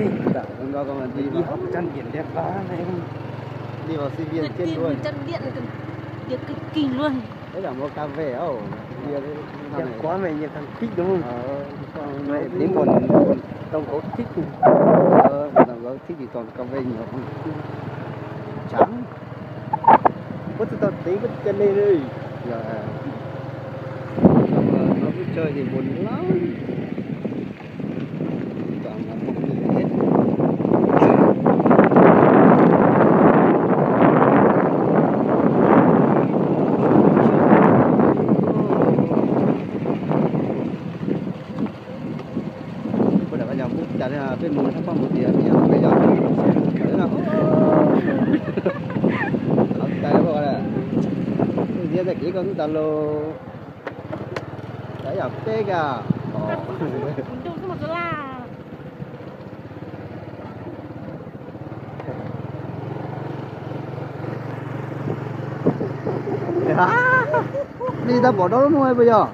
Đi học trạm điện đẹp quá này. Đi vào sinh viên chết luôn. Trạm điện, điện cực kỳ luôn. Thế là mua cà phê, ồ, bia thế này. Đẹp quá mày, nhiều thằng thích đúng không? Ờ, con này đến còn, còn tổng có thích. Ờ, tổng có thích thì còn cà phê nhiều hơn. Chán. Có tụi tao tí có chân lên đi. Giờ, à, xong rồi nó cứ chơi thì buồn lắm. Toàn là một mình hết. Ua daim vaj nyos kub cas thiab, peb mus thab pab mus tias peb yog peb yog. Hauv cai lawm, thiab tag kis koj twb tas los. Cas yog peb ka. Nej tab pom dob lub hnub puas yog?